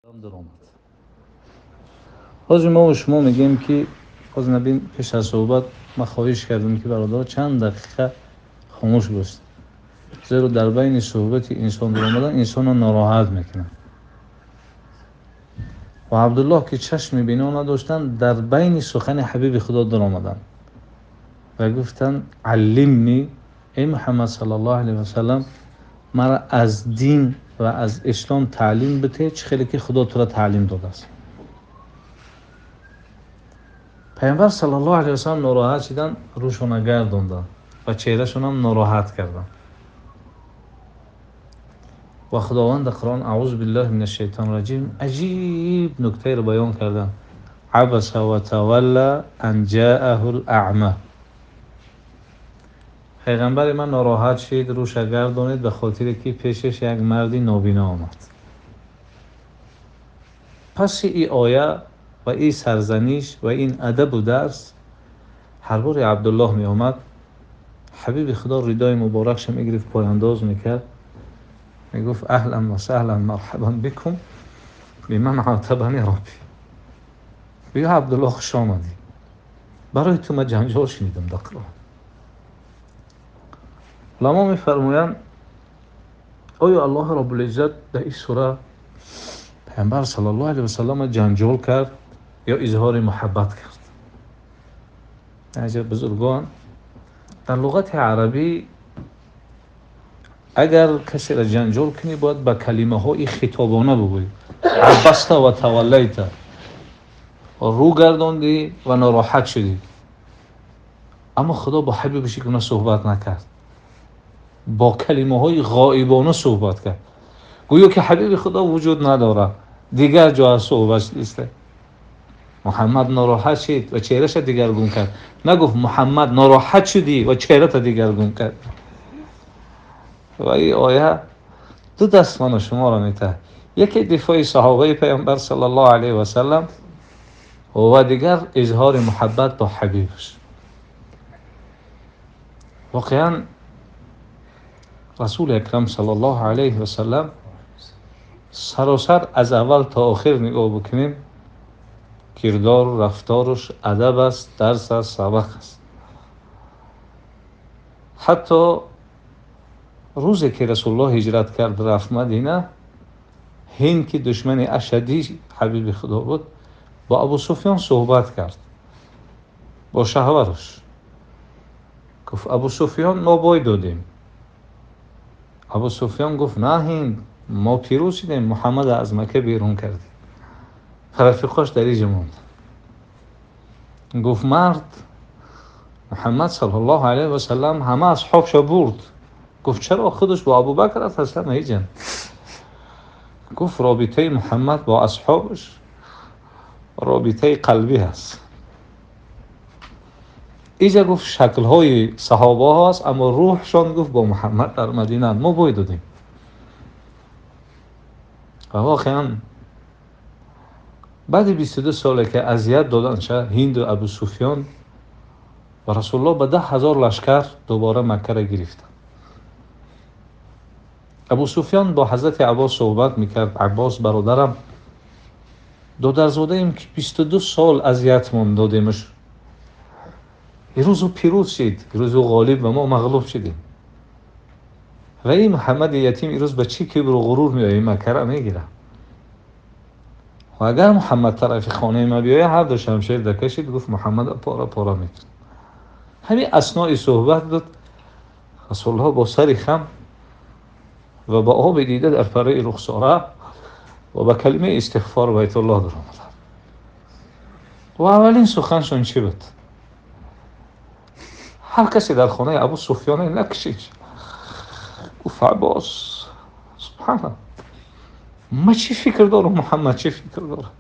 Даромад. Ҳозир мо шумо мегӯем, ки ҳозир набин, пеш аз суҳбат ман хоҳиш кардам, ки бародаро чанд дақиқа хомӯш бошед, зеро дар байни суҳбати инсон даромадан инсонро нороҳат мекунад. Ва Абдуллоҳ, ки чашми бино надоштанд, дар байни сухани ҳабиби Худо даромаданд ва гуфтанд: «Аллимни, эй Муҳаммад саллаллоҳу алайҳи васаллам, маро аз дин ва аз ислом таълим бите, чӣ хеле ки Худо туро таълим додааст». Пайғамбар саллаллоҳу алайҳи васаллам нороҳат шуданд, рӯшона гардонданд ва чеҳрашонам нороҳат карданд. Ва Худованд дар Қуръон, аъузу биллаҳи минаш шайтони раҷим, аҷиб нуктаеро баён карданд: абаса ва тавалла ан ҷааҳул аъма. Пайғамбари ман нороҳат шид, рӯша гардонид ба хотире ки пешаш як марди нобино омад. Паси ин оя ва ин сарзаниш ва ин адабу дарс, ҳар боре Абдуллоҳ меомад, ҳабиби Худо ридои муборакша мегирифт, пойандоз мекард, мегуфт: «Аҳлан ва саҳлан, марҳабан бикум биман атабани робби». Биё, Абдуллоҳ, хуш омадӣ, барои ту ман ҷанҷол шунидам дар Қуръон. Уламо мефармоянд: оё Аллоҳ Раббулиззат дар ин сура Пайғамбар саллаллоҳу алайҳи васаллам ҷанҷол кард ё изҳори муҳаббат кард? Аҷаб бузургон, дар луғати арабӣ агар касеро ҷанҷол кунӣ, бояд ба калимаҳои хитобона бигӯӣ. Абаста ва таваллайта, рӯ гардондӣ ва нороҳат шудӣ. Аммо Худо бо ҳабибаш гуна суҳбат накард, бо калимаҳои ғоибона суҳбат кард, гӯё ки ҳабиби Худо вуҷуд надорад, дигар ҷо аз суҳбат нест. Муҳаммад нороҳат шид ва чеҳраша дигаргун кард. Нагуфт: «Муҳаммад, нороҳат шудӣ ва чеҳрата дигаргун кард». Ва ин оя ду даст ману шуморо метаҳад: яке дифои саҳобаи Пайғамбар саллаллоҳу алайҳи васаллам ва дигар изҳори муҳаббат бо ҳабибаш. Воқеан, Расули Акрам саллаллоҳу алайҳи васаллам саросар аз аввал то охир нигоҳ бикунем, кирдору рафторуш адаб аст, дарс аст, сабақ аст. Ҳатто рӯзе ки Расулуллоҳ ҳиҷрат кард, рафт Мадина, Ҳинд, ки душмани ашаддии ҳабиби Худо буд, бо Абу Суфён суҳбат кард, бо шаҳвараш. Гуфт: «Абу Суфён, мо бой додем». Абу Суфён гуфт: «На, Ҳинд, мо пирӯз шудем, Муҳаммада аз Макка берун кардем». Рафиқош дар иҷа монд. Гуфт: «Мард, Муҳаммад саллаллоҳу алайҳи васаллам ҳама асҳобша бурд». Гуфт: «Чаро, худаш бо Абубакр аст, аслан ҳиҷан». Гуфт: «Робитаи Муҳаммад бо асҳобаш робитаи қалбӣ ҳаст. Иҷа, гуфт, шаклҳои саҳобаҳо аст, аммо рӯҳшон, гуфт, бо Муҳаммад дар Мадинаанд. Мо бой додем». Ва воқеан, баъди 22 соле ки азият доданша Ҳинду Абу Суфён ва Расулуллоҳ ба 10 000 лашкар дубора Маккара гирифтанд, Абу Суфён бо ҳазрати Аббос суҳбат мекард: «Аббос, бародарам, додарзодаем, ки 22 сол азиятмон додемаш, ирӯз ӯ пирӯз шид, ирӯз ӯ ғолиб ва мо мағлуб шудем. Ва ин Муҳаммади ятим ирӯз ба чӣ кибру ғурур меояд, Маккара мегирад? Ва агар Муҳаммад тарафи хонаи ма биёяд, ҳар ду шамшер дакашид, гуфт, Муҳаммада пора пора мекунад». Ҳамин аснои суҳбат буд, Расулуллоҳ бо сари хам ва ба оби дида дар параи рухсора ва ба калимаи истиғфор Байтуллоҳ даромаданд. Ва аввалин суханшон чӣ буд? Ҳар касе дар хонаи Абу Суфёне накушид. Гуфт: «Аббос, субҳана, ма чӣ фикр дорам, Муҳаммад чӣ фикр дорам?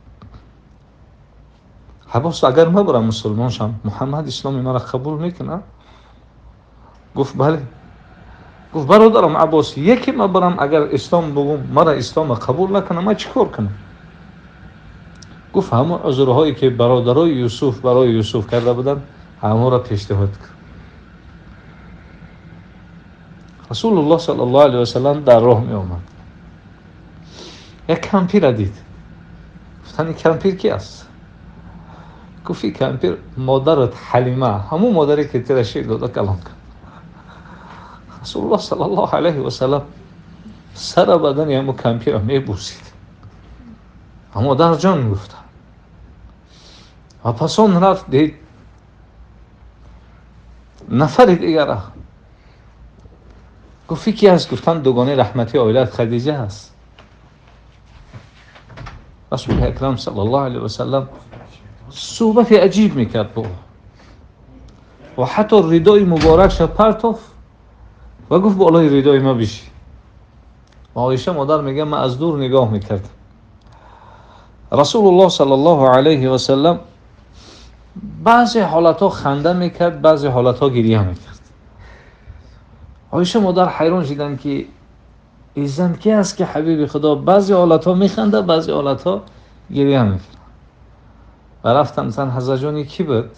Аббос, агар ма барам мусулмон шам, Муҳаммад исломи маро қабул мекунад?» Гуфт: «Бале». Гуфт: «Бародарам Аббос, яке ма барам, агар ислом бугум, мара ислома қабул накунам, ма чӣ кор кунам?» Гуфт: «Ҳамон узрҳое ки бародарои Юсуф барои Юсуф карда буданд, ҳамонро пешниҳод кун». Расулуллоҳ саллаллоҳу алайҳи васаллам дар роҳ меомад, як кампира дид. Гуфтан ин кампир ки аст? Гуфт ин кампир модарат Ҳалима, ҳамун модаре ки тира шир дода калон кард. Расулуллоҳ саллаллоҳу алайҳи васаллам сара бадани ҳамун кампирро мебусид. Модарҷон гуфта. Ва пас он рафт дид нафари дигара. Гуфт ки аст? Гуфтан дугонаи раҳмати оилат Хадиҷа аст. Расули акрам саллаллоҳу алайҳи васаллам суҳбати аҷиб мекард бо ӯ ва ҳатто ридои муборакша партоф ва гуфт болои ридои ма биши. Ва Оиша модар мегӯяд ман аз дур нигоҳ мекардам. Расулуллоҳ саллаллоҳу алайҳи васаллам баъзе ҳолатҳо ханда мекард, баъзе ҳолатҳо гирия мекард. Оиша модар ҳайрон шиданд ки ин зан ки аст ки ҳабиби Худо баъзе ҳолатҳо механда, баъзе ҳолатҳо гирия мекард. Ва рафтанд зан ҳазратҷони кӣ буд?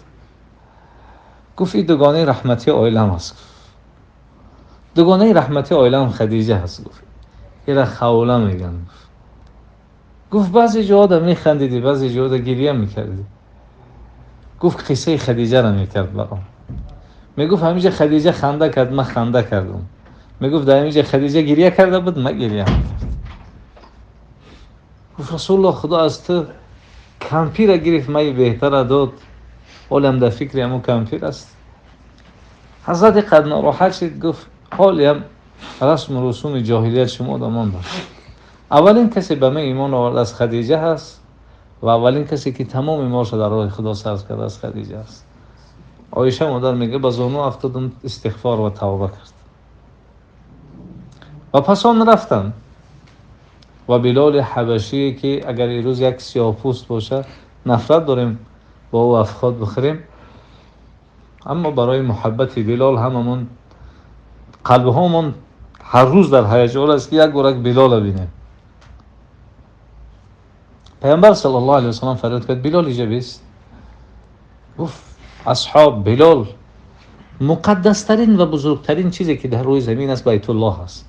Гуфт ин дугонаи раҳмати оилам аст. Дугонаи раҳмати оилам Хадиҷа аст. Гуфт ира хавла мегӯянд. Гуфт баъзе ҷоҳода механдидӣ, баъзе ҷоҳода гирия мекардӣ. Гуфт қиссаи Хадиҷаро мекард баром. Мегуфт ҳаминҷа Хадиҷа ханда кард, ман ханда кардам. Мегуфт дар ҳаминҷа Хадиҷа гирия карда буд, ман гирия мекардам. Гуфт Расулуллоҳ Худо аз ту кампира гирифт, майи беҳтара дод. Ҳолам дар фикри ҳамун кампир аст. Ҳазрати қад нороҳат шид, гуфт ҳолиам расму русуми ҷоҳилият шумо одамон дошт. Аввалин касе ба ман имон овард аз Хадиҷа ҳаст ва аввалин касе ки тамоми молша дар роҳи Худо сарф карда аз Хадиҷа аст. Оиша модар мегӯяд ба зону афтодам, истиғфор ва тавба кард. Ва пас он рафтанд ва Билоли ҳабашие ки агар ирӯз як сиёҳпӯст боша нафрат дорем бо ӯ афход бихӯрем, аммо барои муҳаббати Билол ҳамамон қалбҳомон ҳар рӯз дар ҳаяҷон аст ки як борак Билола бинем. Пайғамбар саллаллоҳу алайҳи васаллам фарёд кард Билол иҷа бист. Гуфт асҳоб Билол муқаддастарин ва бузургтарин чизе ки дар рӯи замин аст Байтуллоҳ аст.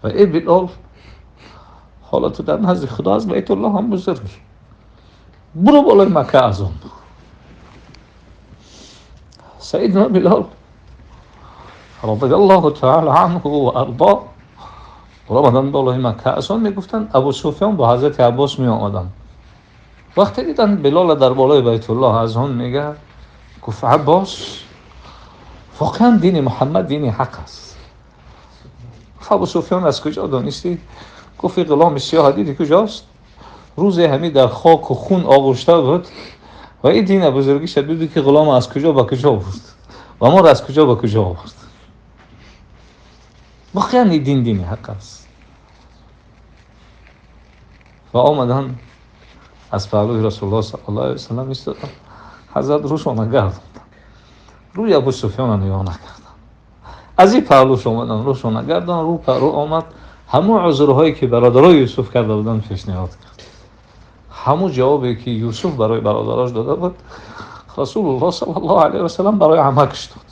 Ва эй Билол ҳоло ту дар назди Худо аз Байтуллоҳ ҳам бузургӣ. Буро болои Макка азон бигӯ. Сайидно Билол радиаллоҳу таала анҳу ва ардо омаданд болои Макка азон мегуфтанд. Абу Суфён бо ҳазрати Аббос меомаданд. Вақте диданд Билола дар болои Байтуллоҳ азон мегӯяд, гуфт Аббос воқеан дини Муҳаммад дини ҳақ аст. Гуфт Абу Суфён аз куҷо донистӣ? Гуфт ин ғуломи сиёҳ дидӣ куҷост? Рӯзе ҳамин дар хоку хун оғушта буд ва ин дина бузургиша бибин ки ғулом аз куҷо ба куҷо бурд ва моро аз куҷо ба куҷо овард. Воқеан ин дин дини ҳақ аст. Ва омаданд аз паҳлӯи Расулуллоҳ саллаллоҳу алайҳи васаллам истоданд. Ҳазрат рӯшона гардонданд, рӯи Абу Суфёнро нигоҳ накарданд. Аз ин паҳлӯш омаданд, рӯшона гардонд, рӯ паҳлӯ омад. Ҳамун узрҳое ки бародарои Юсуф карда буданд пешниҳод кард. Ҳамун ҷавобе ки Юсуф барои бародарош дода буд, Расулуллоҳ саллаллоҳу алайҳи васаллам барои амакаш дод.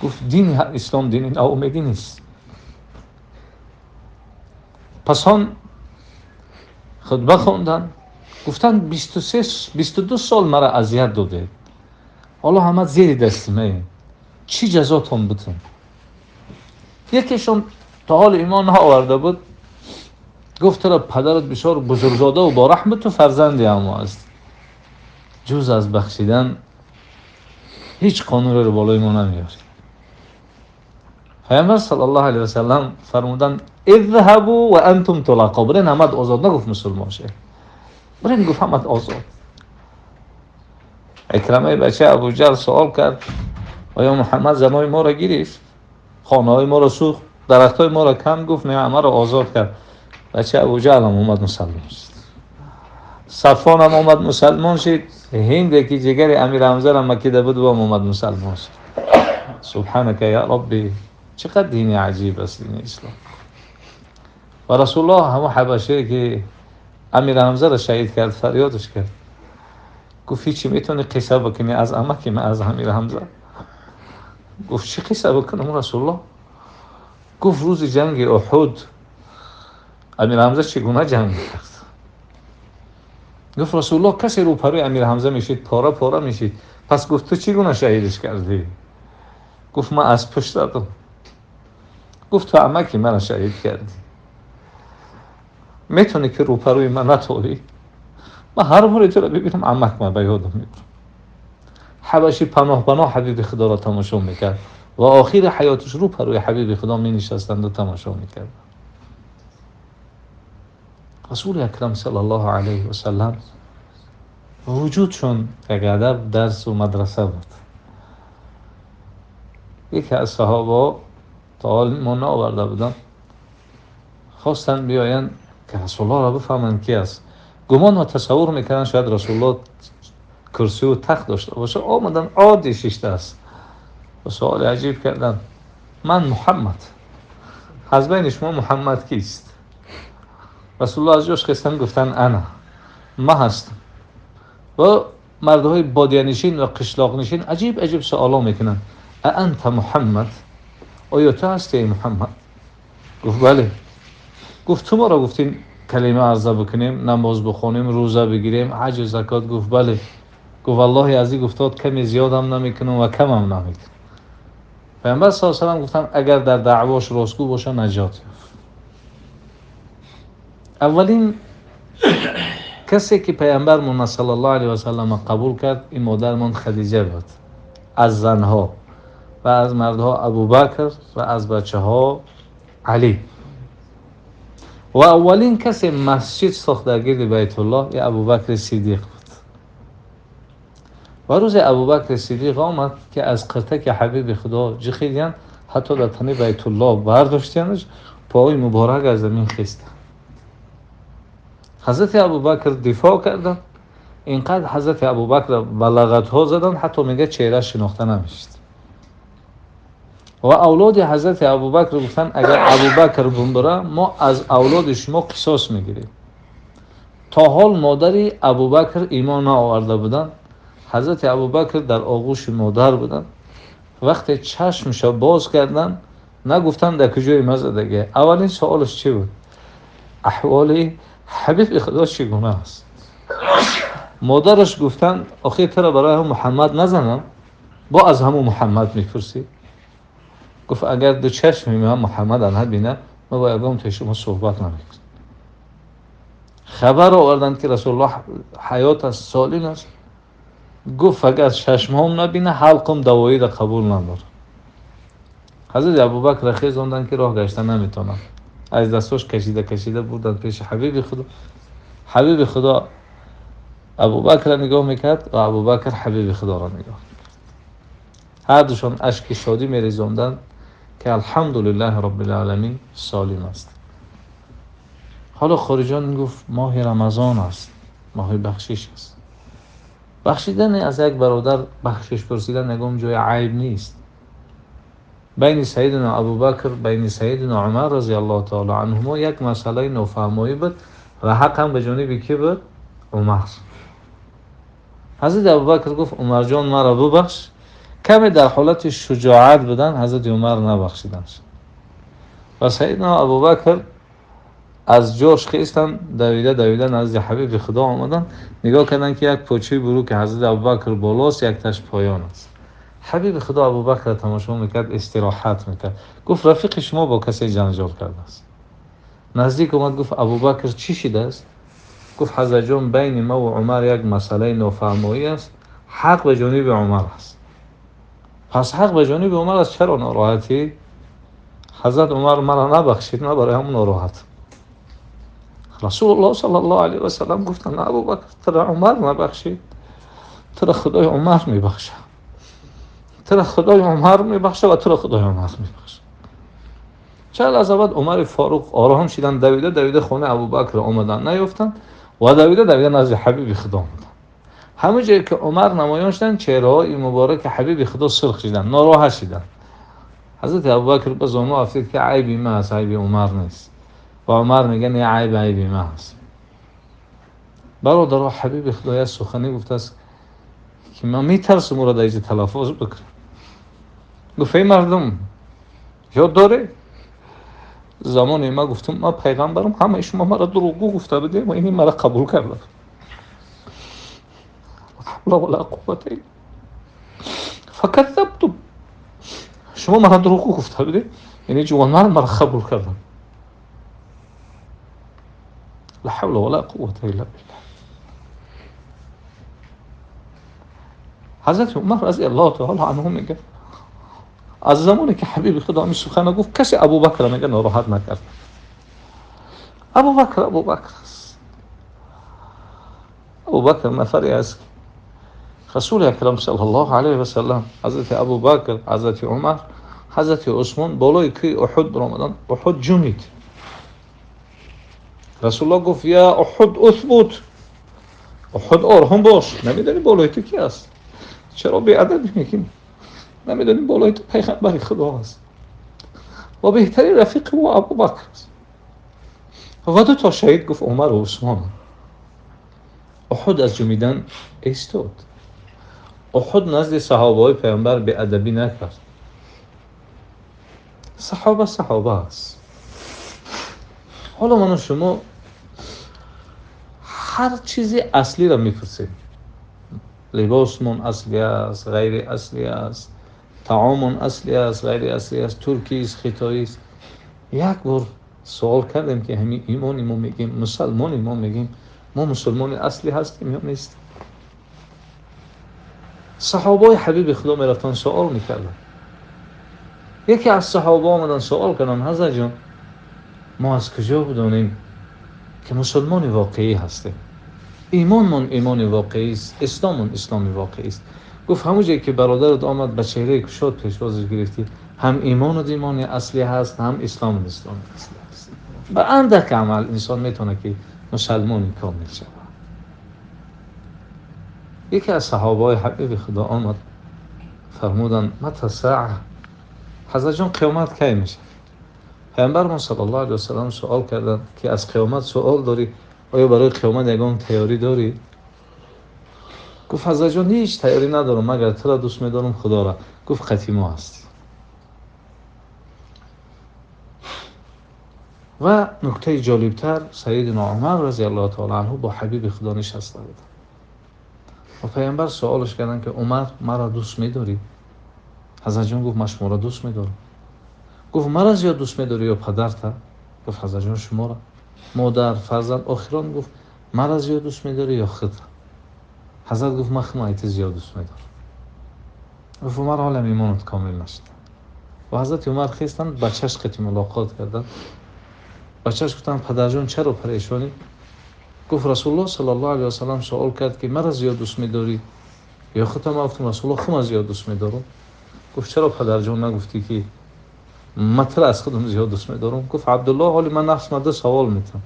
Гуфт дини ислом дини ноумедӣ нест. Пас он хутба хонданд, гуфтанд 22 сол маро азият додед, ҳоло ҳама зери дасти маед, чӣ ҷазотон бутун? Якешон то ҳол имон наоварда буд, гуфт туро падарат бисёр бузургзода ва бораҳм буд, ту фарзанди ҳамо ҳастӣ, ҷуз аз бахшидан ҳеҷ қонунеро болои мо намеёрӣ. Пайғамбар саллаллоҳу алайҳи васаллам фармуданд изҳабу ва антум тулақо. Бирен ҳамат озод, нагуфт мусулмон шед, бирен гуфт ҳамат озод. Икрамаи бача Абуҷаҳл суол кард оё Муҳаммад занои моро гирифт, хонаҳои моро сӯхт, дарахтҳои моро канд? Гуфт не, ҳамаро озод кард. Бача Абуҷаҳлам омад мусалмон шуд, Сафонам омад мусалмон шуд, Ҳинде ки ҷигари Амир Ҳамзаро макида буд вам омад мусалмон шуд. Субҳанака я Робби, чӣ қадр дини аҷиб аст дини ислом. Ва Расулуллоҳ ҳамон ҳабашие ки Амир Ҳамзаро шаҳид кард фарёдаш кард, гуфт ҳечи метавонӣ қисса бикунӣ аз амаки ман, аз Амир Ҳамза? Гуфт чӣ қисса бикунам Расулуллоҳ? Гуфт рӯзи ҷанги Уҳуд Амир Ҳамза чӣ гуна ҷанг кард? Гуфт Расулуллоҳ касе рӯпарӯи Амир Ҳамза мешид, пора пора мешид. Пас гуфт ту чӣ гуна шаҳидаш кардӣ? Гуфт ман аз пушт задам. Гуфт ту амаки маро шаҳид кардӣ. Метавонӣ ки рӯпарӯи ман натобӣ? Ман ҳар боре туро бибинам амак ман ба ёдам мебарам. Ҳабашӣ паноҳ паноҳ Ҳабиби Худоро тамошо мекард ва охири ҳаёташ рӯпарӯи Ҳабиби Худо менишастанд ва тамошо мекарданд. Расули Акрам саллаллоҳу алайҳи васаллам вуҷудшон як адаб, дарсу мадраса буд. Яке аз саҳобаҳо то ҳол мо наоварда буданд, хостанд биёянд ки Расулуллоҳро бифаҳманд ки аст. Гумон ва тасаввур мекарданд шояд Расулуллоҳ курсию тахт дошта бошад. Омаданд, оддӣ шиштааст ва суоли аҷиб карданд: ман Муҳаммад, аз байни шумо Муҳаммад кист? Расулуллоҳ аз ҷош хестанд, гуфтанд ана, ман ҳастам. Ва мардҳои бодиянишин ва қишлоқнишин аҷиб аҷиб суоло мекунанд: аанта Муҳаммад, оё ту ҳастӣ эй Муҳаммад? Гуфт бале. Гуфт ту моро гуфтӣ калима арза бикунем, намоз бихонем, рӯза бигирем, ҳаҷу закот? Гуфт бале. Гуфт валлоҳи аз ин гуфтод каме зиёдам намекунам ва камам намекунам. Паёмбар саллаллоҳу алайҳи васаллам гуфтанд агар дар даъвош ростгӯ боша наҷот ёфт. Аввалин касе ки паёмбармон саллаллоҳу алайҳи васаллам қабул кард ин модармон Хадиҷа буд. Аз занҳо ва аз мардҳо Абубакр ва аз бачаҳо Алӣ. Ва аввалин касе масҷид сохт дар гирди Байтуллоҳ ин Абубакри Сиддиқ буд. Ва рӯзе Абубакри Сиддиқ омад ки аз қиртаки Ҳабиби Худо ҷихидиянд, ҳатто дар тани Байтуллоҳ бардоштиянаш, пои муборак аз замин хеста. Ҳазрати Абубакр дифоъ карданд, инқадр Ҳазрати Абубакр ба лағатҳо заданд, ҳатто мегӯяд чеҳрааш шинохта намешид. Ва авлоди Ҳазрати Абубакр гуфтанд агар Абубакр бумбара, мо аз авлоди шумо қисос мегирем. То ҳол модари Абубакр имон наоварда буданд. Ҳазрати Абубакр дар оғӯши модар буданд. Вақте чашмша боз карданд, нагуфтанд дар куҷои ма задагӣ. Аввалин суолаш чӣ буд? Аҳволи Ҳабиби Худо чӣ гуна аст? Модараш гуфтанд охир туро барои ҳам Муҳаммад назанам? Бо аз ҳамун Муҳаммад мепурсӣ? Гуфт агар ду чашми ман Муҳаммад набинад, ман бо ягон тои шумо суҳбат намекунам. Хабар оварданд ки Расулуллоҳ ҳаёт аст, солим аст. Гуфт агар чашмҳом набина, ҳалқум давоиро қабул надорад. Ҳазрати Абубакр хезонданд ки роҳ гашта наметавонад. Аз дастҳош кашида кашида бурданд пеши Ҳабиби Худо. Ҳабиби Худо Абубакрро нигоҳ мекард ва Абубакр Ҳабиби Худоро нигоҳ мекард. Ҳар душон ашки шодӣ мерезонданд ки алҳамдулиллаҳи роббил оламин солим аст. Ҳоло хориҷон гуфт моҳи Рамазон аст, моҳи бахшиш аст. Бахшидан аз як бародар, бахшиш пурсидан ягон ҷои айб нест. Байни Сайидина Абубакр, байни Сайидина Умар разияллоҳу таала анҳумо як масъалаи нофаҳмоӣ буд ва ҳақ ҳам ба ҷониби кӣ буд? Умар. Ҳазрати Абубакр гуфт Умарҷон маро бубахш. Каме дар ҳолати шуҷоат буданд, Ҳазрати Умар набахшиданд. Ва Сайидина Абубакр аз ҷош хестанд, давида давида назди Ҳабиби Худо омаданд, нигоҳ карданд ки як почаи буруки Ҳазрати Абубакр болост, якташ поён аст. Ҳабиби Худо Абубакрро тамошо мекард, истироҳат мекард. Гуфт рафиқи шумо бо касе ҷанҷол кардааст. Наздик омад, гуфт Абубакр чӣ шидааст? Гуфт ҳазратҷон байни ма ва Умар як масъалаи нофаҳмоӣ аст, ҳақ ба ҷониби Умар аст. Пас ҳақ ба ҷониби Умар аст, чаро нороҳатӣ? Ҳазрат Умар маро набахшид, ман барои ҳамон нороҳатам. Расулуллоҳ саллаллоҳу алайҳи васаллам гуфтанд Абубакр туро Умар набахшид, туро Худои Умар мебахшад. Туро Худои Умар мебахшад ва туро Худои Умар мебахшад. Чанд лаҳза баъд Умари Форуқ ороҳам шиданд, давида давида хонаи Абубакр омаданд, наёфтанд ва давида давида назди Ҳабиби Худо омаданд. Ҳамон ҷое ки Умар намоён шуданд, чеҳраҳои мубораки Ҳабиби Худо сурх шиданд, нороҳат шиданд. Ҳазрати Абубакр ба зону афтид ки айби ман аст, айби Умар нест. Ва Умар мегӯяд не, айб айби ман аст. Бародаро, Ҳабиби Худо як сухане гуфтааст ки ман метарсам ӯро дар инҷо талаффуз бикунам. Гуфт эй мардум, ёд доред замоне ман гуфтам ман пайғамбарам, ҳамаи шумо маро дурӯғгӯ гуфта будем ва ини маро қабул карда. ҳавла ва ла қуввата илла факаззабтум. Шумо маро дурӯғгӯ гуфта будед, яъне ҷавонмард маро қабул карданд. Ла ҳавла ва ла қуввата илла биллаҳ. Ҳазрати Умар разияллоҳу таъала анҳу мегӯяд, аз замоне ки ҳабиби Худо ҳамин суханро гуфт, касе Абубакрро мегӯяд нороҳат накард. Абубакр Абубакр аст. Абубакр нафаре аст ки Расули Акрам саллаллоҳу алайҳи васаллам, ҳазрати Абубакр, ҳазрати Умар, ҳазрати Усмон болои кӯҳи Уҳуд баромаданд. Уҳуд ҷунид. Расулуллоҳ гуфт: я Уҳуд уthбут, Уҳуд ором бош, намедонӣ болои ту ки аст, чаро беадабӣ мекунӣ, намедонӣ болои ту пайғамбари Худо аст ва беҳтарин рафиқи ӯ Абубакр аст. Ва ду то шаҳид гуфт Умар ва Усмон. Уҳуд аз ҷумидан истод. Уҳуд назди саҳобаҳои пайғамбар беадабӣ накард. Саҳоба саҳоба аст. Ҳоло ману шумо ҳар чизи аслиро мепурсем. Либосмон аслӣ аст, ғайри аслӣ аст, таомон аслӣ аст, ғайри аслӣ аст, туркист, хитоист. Як бор суол кардем ки ҳамин имони мо мегӯем, мусалмони мо мегӯем, мо мусулмони аслӣ ҳастем ё нестем? Саҳобаҳои ҳабиби Худо мерафтанд суол мекарданд. Яке аз саҳоба омаданд суол карданд: ҳазрат ҷон, мо аз куҷо бидонем ки мусулмони воқеӣ ҳастем? Имонмон имони воқеист, исломмон исломи воқеист. Гуфт: ҳамон ҷое ки бародарат омад ба чеҳраи кушод пешвозиш гирифтӣ, ҳам имонат имони аслӣ ҳаст, ҳам исломат исломи аслӣ ҳаст. Ба андак амал инсон метавонад ки мусалмони комил шавад. Яке аз саҳобаҳои ҳабиби Худо омад, фармуданд: мата саа, ҳазрат ҷон, қиёмат кай мешавад? Пайғамбармон саллаллоҳу алайҳи васаллам суол карданд ки аз қиёмат суол дорӣ, оё барои қиёмат ягон тайёрӣ дорӣ? Гуфт: ҳазрат ҷон, ҳеҷ тайёрӣ надорам, магар туро дӯст медорам, Худоро. Гуфт: қатъи мо ҳастӣ. Ва нуктаи ҷолибтар, Сайидино Умар разияллоҳу таъала анҳу бо ҳабиби Худо нишаста буданд ва пайғамбар суолаш карданд ки Умар, маро дӯст медорӣ? Ҳазрат ҷон гуфт: ман шуморо дӯст медорам. Гуфт: маро зиёд дӯст медорӣ ё падарта? Гуфт: ҳазрат ҷон, шуморо. Модар, фарзанд. Охирон гуфт: маро зиёд дӯст медорӣ ё худта? Ҳазрат гуфт: ман худам айта зиёд дӯст медорам. Гуфт: Умар, ҳолам имонат комил нашуда. Ва ҳазрати Умар хестанд, бачаш қати мулоқот карданд. Бачаш гуфтанд: падарҷон, чаро парешонӣ? Гуфт: Расулуллоҳ саллаллоҳу алайҳи васаллам суол кард ки маро зиёд дӯст медорӣ ё худта? Ман гуфтам: Расулуллоҳ, худам зиёд дӯст медорам. Гуфт: чаро падарҷон нагуфтӣ ки ман туро аз худам зиёд дӯст медорам? Гуфт: Абдуллоҳ, ҳоли ман нафс ма ду савол метавам.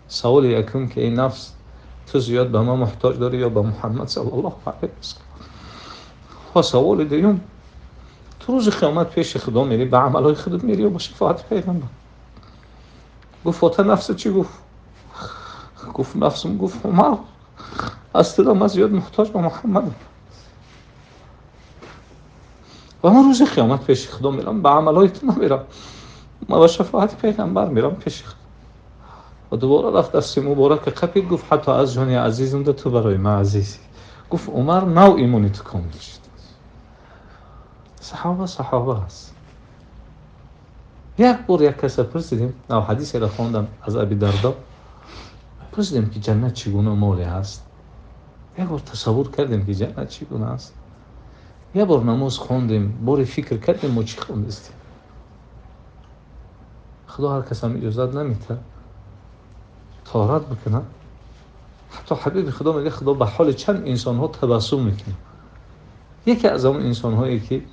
Саволи якум ки эй нафс, ту зиёд ба ман муҳтоҷ дорӣ ё ба Муҳаммад саллаллоҳу алайҳи васаллам? Ва саволи дуюм, ту рӯзи қиёмат пеши Худо мерӣ, ба амалҳои худат мерӣ ё ба шафоати пайғамбар? Гуфт: фота нафсат чӣ гуфт? Гуфт: нафсам гуфт: Умар, аз туро ман зиёд муҳтоҷ ба Муҳаммадам ва ман рӯзи қиёмат пеши Худо мерам, ба амалҳои ту намерам, ман ба шафоати пайғамбар мерам пеши Худо. Ва дубора рафт дасти муборака қапид, гуфт: ҳатто аз ҷони азизам да ту барои ман азизӣ. Гуфт: Умар, нав имони ту комил шуд. Саҳоба саҳоба аст. Як бор як каса пурсидем, нав ҳадисеро хондам аз Аби Дардо, пурсидем ки ҷаннат чӣ гуна моле ҳаст. Як бор тасаввур кардем ки ҷаннат чӣ гуна аст. Як бор намоз хондем, боре фикр кардем мо чӣ хондастем. Худо ҳар касам иҷозат намедиҳад тоҳарат бикунад. Ҳатто ҳабиби Худо мегӯяд Худо ба ҳоли чанд инсонҳо табассум мекунад. Яке аз он инсонҳое ки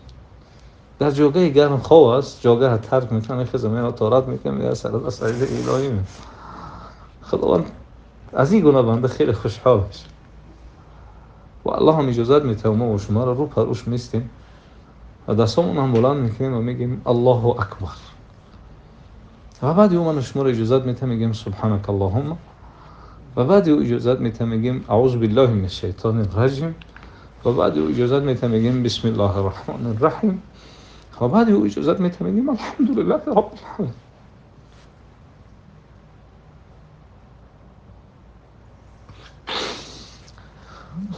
дар ҷойгоҳи гарм хоб аст, ҷойгоҳро тарк мекунад, мехезад, меравад тоҳарат мекунад, меояд сар ба саҷдаи илоҳӣ мекунад. Худованд аз ин гуна банда хеле хушҳол мешавад. Ва Аллоҳ ҳам иҷозат медиҳад мо ва шуморо рӯ ба рӯш меистем ва дастомон ҳам баланд мекунем ва мегӯем Аллоҳу акбар. Ва баъди ӯ ману шуморо иҷозат медиҳад, мегӯем субҳанака Аллоҳумма. Ва баъди ӯ иҷозат медиҳад, мегӯем аъузу биллаҳи минаш шайтони раҷим. Ва баъди ӯ иҷозат медиҳад, мегӯем бисмиллаҳи раҳмони раҳим. Ва баъди ӯ иҷозат медиҳад, мегӯем алҳамдулиллаҳи роббил оламин.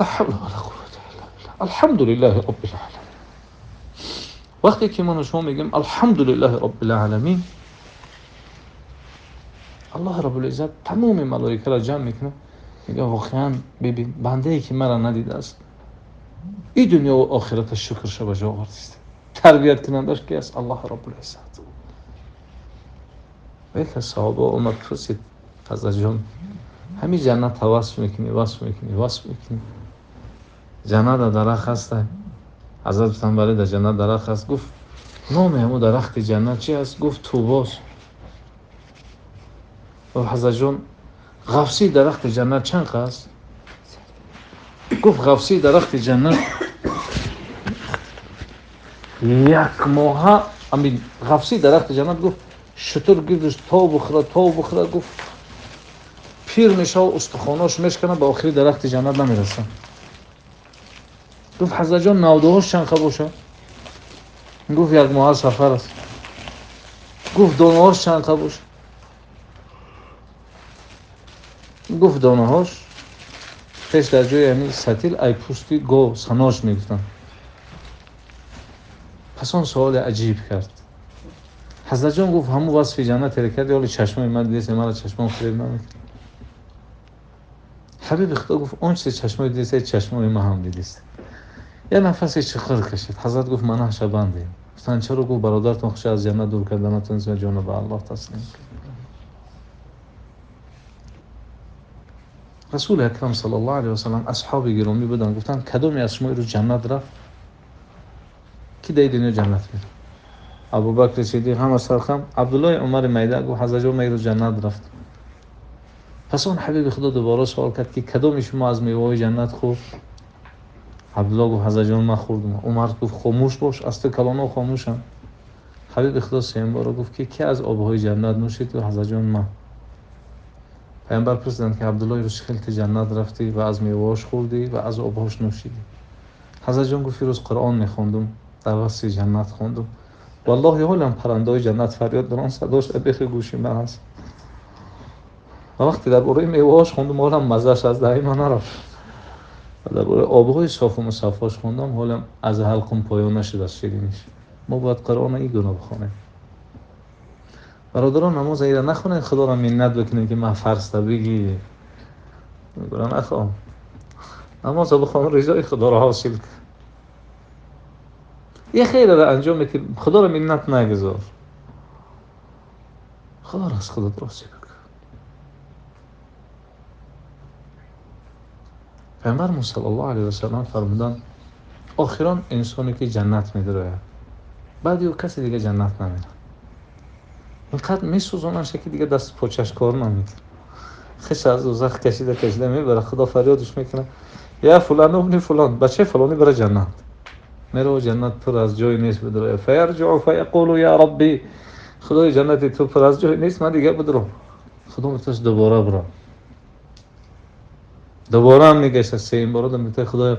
ла ҳавла ва ла қуввата илла биллаҳ. Алҳамдулиллаҳи роббил оламин. Вақте ки ман шумо мегӯем алҳамдулиллаҳи роббил оламин, Аллоҳ раббул иззат тамоми малоикаро ҷамъ мекунад, мегӯяд воқеан бибин бандае ки маро надидааст, ин дунё ва охираташ шукрша ба ҷо овардааст. Тарбият кунандааш ки аст? Аллоҳ раббул иззат. Ва яке аз саҳоба омад пурсид: ҳазрат ҷон, ҳамин ҷаннатро васф мекунӣ, васф мекунӣ, васф мекунӣ, ҷаннат дар дарахт ҳаст? Ҳазрат гуфтанд бале, дар ҷаннат дарахт ҳаст. Гуфт номи ҳамун дарахти ҷаннат чи аст? Гуфт тӯбост. Гуфт ҳазрат ҷон, ғафсии дарахти ҷаннат чанд аст? Гуфт ғафсии дарахти ҷаннат як моҳа. Амин ғафсии дарахти ҷаннат, гуфт шутур гирдаш то бухӯра, то бухӯра, гуфт пир мешава, устухонош мешкана, ба охири дарахти ҷаннат намерасад. Гуфт ҳазрат ҷон, навдаҳош чанд боша? Гуфт як моҳа сафар аст. Гуфт донаҳош чанд боша? Гуфт донаҳош пеш дар ҷои ҳамин сатил ай пӯсти гов санош мегуфтанд. Пас он суоли аҷиб кард. Ҳазрат ҷон гуфт ҳамун васфи ҷаннатеро карди, ҳоло чашмои ман дидест, маро чашмон фиреб намекунад. Ҳабиби Худо гуфт он чизе чашмои дидест, чашмои ман ҳам дидест. Як нафасе чиқир кашид. Ҳазрат гуфт манаҳша бандем. Гуфтанд чаро? Гуфт бародаратон хуша аз ҷаннат дур карда натавонист, ҷонро ба Аллоҳ таслим кард. Расули акрам саллаллоҳу алайҳи васаллам асҳоби гиромӣ буданд, гуфтанд кадоме аз шумо ирӯз ҷаннат рафт, ки дар дунё ҷаннат меравад? Абубакри Сиддиқ ҳама сархам, Абдуллоҳи Умари майда гуфт ҳазрат ҷон, ман ирӯз ҷаннат рафт. Пас он ҳабиби Худо дубора суол кард ки кадоми шумо аз меваҳои ҷаннат хӯрд? Абдуллоҳ гуфт ҳазрат ҷон, ман хӯрдам. Умар гуфт хомӯш бош, аз ту калонҳо хомӯшам. Ҳабиби Худо сеюм бора гуфт ки ки аз обҳои ҷаннат нӯшид? Гуфт ҳазрат ҷон, ман. Пайғамбар пурсиданд ки Абдуллоҳ, ирӯз хеле ту ҷаннат рафтӣ ва аз меваҳош хӯрдӣ ва аз обҳош нӯшидӣ? Ҳазрат ҷон гуфт ирӯз Қуръон мехондум, дар васфи ҷаннат хондум, валлоҳи ҳолам паррандаҳои ҷаннат фарёд доранд, садош бехи гӯши ман аст. Ва вақте дар бораи меваҳош хондум, ҳолам маззааш аз даҳи ман нарафт. Ва дар бораи обҳои софу мусаффош хондам, ҳолам аз ҳалқум поён нашудааст шириниш. Мо бояд Қуръонро ин гуна бихонем. Бародарон, намоз ира нахонед, Худоро миннат бикунед ки ман фарзта бигӣ. Гуна нахон. Намозро бихон, ризои Худоро ҳосил кун. Як хайрро анҷом медиҳӣ, Худоро миннат нагузор. Худоро аз худат розӣ бикун. Пайғамбармон саллаллоҳу алайҳи васаллам фармуданд охирон инсоне ки ҷаннат медарояд, баъди ӯ касе дига ҷаннат намерад. Инқадр месӯзонанд ки дига дасту почаш кор намекунад. Хеш аз дӯзах кашида кашида мебарад, Худо фарёдаш мекунад: я фулан ибни фулан, бачаи фалонӣ бара ҷаннат. Мерава ҷаннат пур аз ҷой нест бидрояд. Фаярҷиу фаяқулу я рабби, Худои ҷаннати ту пур аз ҷой нест, ман дига бидром. Худо мегӯяд дубора бирам. Дубора ҳам мегашта, сеюм бора мегӯяд Худоё,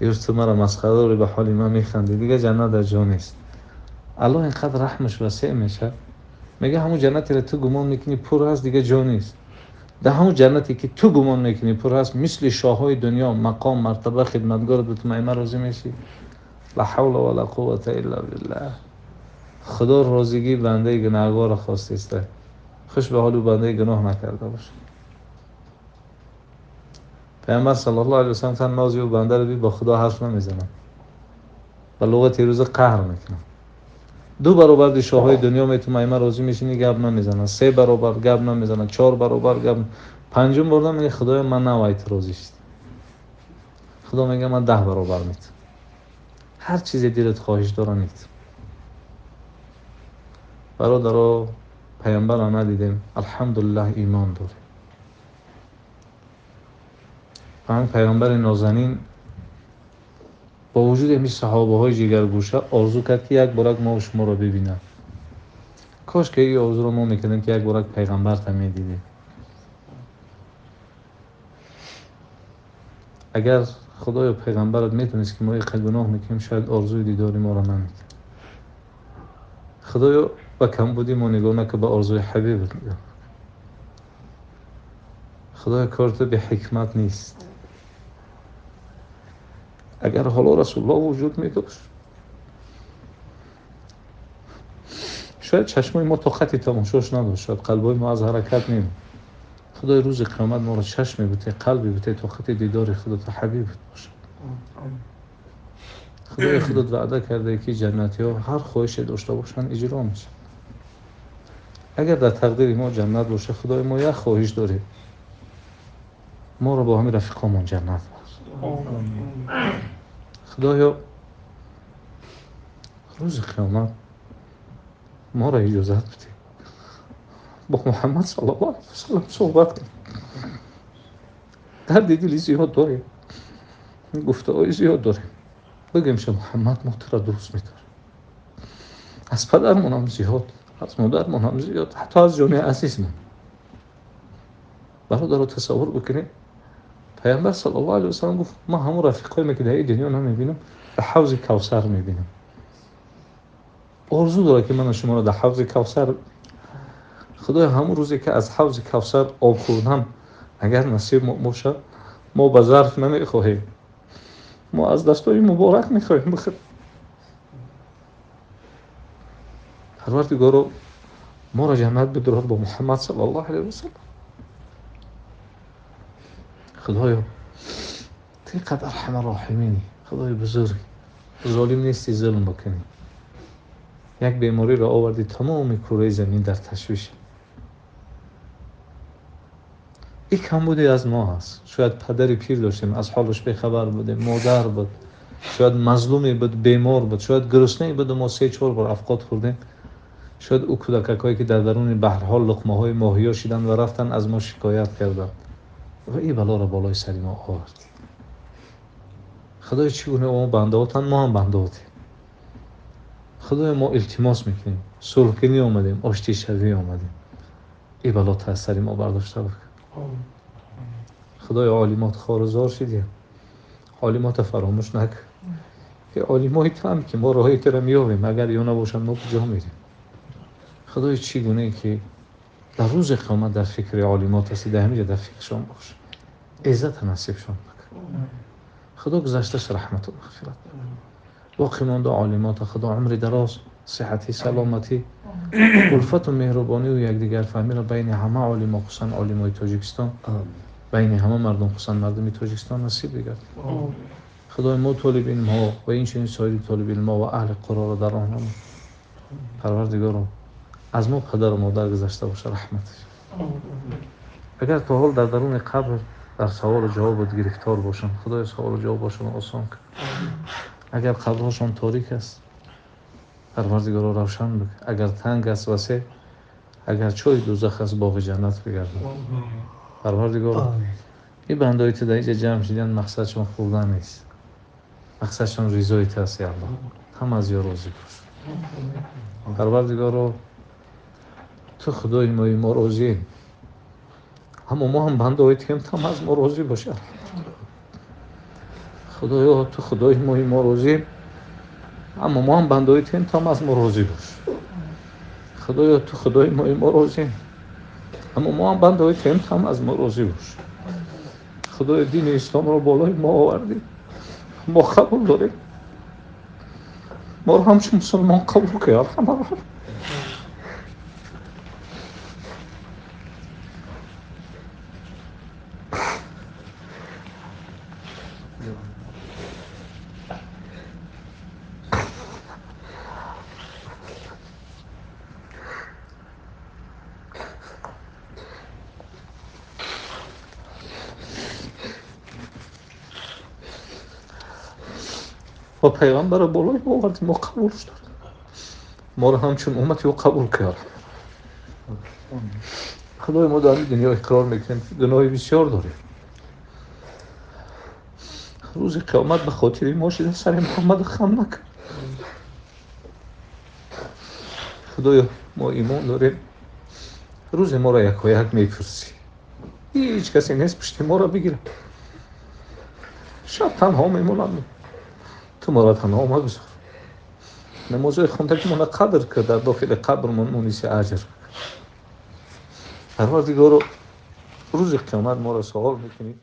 ирӯз ту маро масхара дорӣ, ба ҳоли ман механдӣ, дига ҷаннат дар ҷо нест. Аллоҳ инқадр раҳмаш васеъ мешавад, мегӯяд ҳамун ҷаннатеро ту гумон мекунӣ пур аст, дига ҷо нест. Дар ҳамун ҷаннате ки ту гумон мекунӣ пур аст, мисли шоҳҳои дунё, мақом, мартаба, хидматгорат ба ту майма розӣ мешӣ. Ла ҳавла ва ла қуввата илла биллаҳ. Худо розигии бандаи гунаҳгорро хостааст. Хуш ба ҳоли бандаи гуноҳ накарда бошад. Пайғамбар саллаллоҳу алайҳи васаллам тан нози ӯ бандаро биб, бо Худо ҳарф намезанад, ба луғати рӯза қаҳр мекунад. Ду баробар ди шоҳҳои дунё мету майма розӣ мешинӣ, гап намезанад. Се баробар гап намезанад, чор баробар гап, панҷум бор мегӯяд Худоё, ман навайт розӣ шуд. Худо мегӯяд ман 10 баробар метам. Ҳар чизе дилат хоҳиш дора метам. Бародаро, пайғамбарро надидем, алҳамдулиллаҳ имон дорем. Ҳамин пайғамбари нозанин бо вуҷуди ҳамин саҳобаҳои ҷигаргӯша орзу кард ки як борак мо шуморо бибинад. Кош ки ин орзуро мо мекардем ки як борак пайғамбарта медидем. Агар Худоё пайғамбарат метавонист ки мо инқадр гуноҳ мекунем, шояд орзуи дидори моро намекард. Худоё, ба камбудии мо нигоҳ накун, ба орзуи ҳабибат нигоҳ кун. Худоё, кори ту беҳикмат нест. Агар ҳоло Расулуллоҳ вуҷуд медошт, шояд чашмои мо тоқати тамошош надошт, шояд қалбҳои мо аз ҳаракат мемонд. Худои рӯзи қиёмат моро чашме бите, қалбе бите, тоқати дидори худата ҳабибат бошад. Худои худат ваъда кардае, ки ҷаннатиҳо ҳар хоҳише дошта бошанд иҷро мешавад. Агар дар тақдири мо ҷаннат бошад, Худои мо як хоҳиш дорем, моро бо ҳамин рафиқомон ҷаннат бахш. Худоё, рӯзи қиёмат моро иҷозат бидеҳ бо Муҳаммад саллаллоҳу алайҳи васаллам суҳбат кунем. Дарди дили зиёд дорем, гуфтаҳои зиёд дорем. Бигӯем ша Муҳаммад, мо туро дӯст медорем, аз падармонам зиёд, аз модармонам зиёд, ҳатто аз ҷони азизмон. Бародаро, тасаввур бикунед, Паёмбар саллаллоҳу алайҳи васаллам гуфт: ман ҳамон рафиқҳоеме ки дар ин дунё намебинам, дар ҳавзи Кавсар мебинам. Орзу дорад, ки ман шуморо дар ҳавзи Кавсар. Худои, ҳамон рӯзе ки аз ҳавзи Кавсар об хӯрдан агар насиб мо бошад, мо ба зарф намехоҳем, мо аз дастои муборак мехоҳем бихӯрем. Парвардигоро, моро ҷаннат бидурор бо Муҳаммад саллаллоҳу алайҳи васаллам. Худоё, ту қад арҳамар роҳиминӣ, Худои бузург, золим нести зулм бикунӣ. Як бемориро овардӣ, тамоми кураи замин дар ташвиш. Ин камбуде аз мо ҳаст. Шояд падари пир доштем, аз ҳолаш бехабар будем, модар буд, шояд мазлуме буд, бемор буд, шояд гуруснае буд, мо 3-4 бор афқот хӯрдем. Шояд ӯ кӯдакакҳое ки дар даруни баҳрҳо луқмаҳои моҳиё шиданд ва рафтанд, аз мо шикоят карданд ва ин балоро болои сари мо овард. Худои, чӣ гуна мо бандаотанд, мо ҳам бандаотем. Худои, мо илтимос мекунем, сулҳкунӣ омадем, оштишавӣ омадем, ин бало аз сари мо бардошта бикун. Худои, олимот хорузор шидем, олимота фаромӯш накун, ки олимои туам ки мо роҳи туро меёбем, агар ё набошанд мо куҷо мерем? Худои, чӣ гунае ки дар рӯзи қиёмат дар фикри олимот ҳастӣ, дар ҳаминҷо дар фикршон бош, иззата насибшон бикун. Худо гузашташ раҳмату мағфират, боқӣ монда олимота Худо умри дароз, сиҳатӣ, саломатӣ, улфату меҳрубонию якдигарфаҳмиро байни ҳама олимо, хусусан олимои Тоҷикистон, байни ҳама мардум, хусусан мардуми Тоҷикистон насиб бигардад. Худои, мо толиби илмҳо ва инчунин соири толиби илмҳо ва аҳли қуръонро дар роҳ намо. Парвардигоро, аз мо падару модар гузашта боша раҳматаш. Агар то ҳол дар даруни қабр дар саволу ҷавобот гирифтор бошанд, Худои саволу ҷавобашон осон кун. Агар қабрҳошон торик аст, Парвардигоро равшан бикун. Агар танг аст васеъ, агар чои дӯзах аст, боғи ҷаннат бигардон. Парвардигоро, ин бандаҳои ту дар инҷа ҷамъ шидан, мақсадшон хӯрдан нест, мақсадшон ризои ту аст, я Аллоҳ, ҳама аз ё розӣ бош. Парвардигоро, ту Худои мои, мо розием, аммо мо ҳам бандаҳои туем, ту ҳам аз мо розӣ бош. Худоё, ту Худои мои, мо розием, аммо мо ҳам бандаҳои туем, ту ҳам аз мо розӣ бош. Худоё, ту Худои мои, мо розием, аммо мо ҳам бандаҳои туем, ту ҳам аз мо розӣ бош. Худоё, дини исломро болои мо овардӣ, мо қабул дорем, моро ҳамчун мусулмон қабул кун, алҳамдулиллоҳ. Ва пайғамбарро болои мо овардӣ, мо қабулш дорем, моро ҳамчун уммати ӯ қабул кард. Худои, мо дар ин дунё иқрор мекунем, ки гуноҳи бисёр дорем. Рӯзи қиёмат ба хотири мо шида сари Муҳаммад хам накун. Худоё, мо имон дорем, рӯзе моро якояк мепурсӣ, ҳеҷ касе нест пушти моро бигирад, шаб танҳо мемонам, ту моро танҳо магузор. Намозҳои хондагимонро қадр кар, дар дохили қабрмон муниси аҷр. Парвардигоро, рӯзи қиёмат моро савол мекунӣ.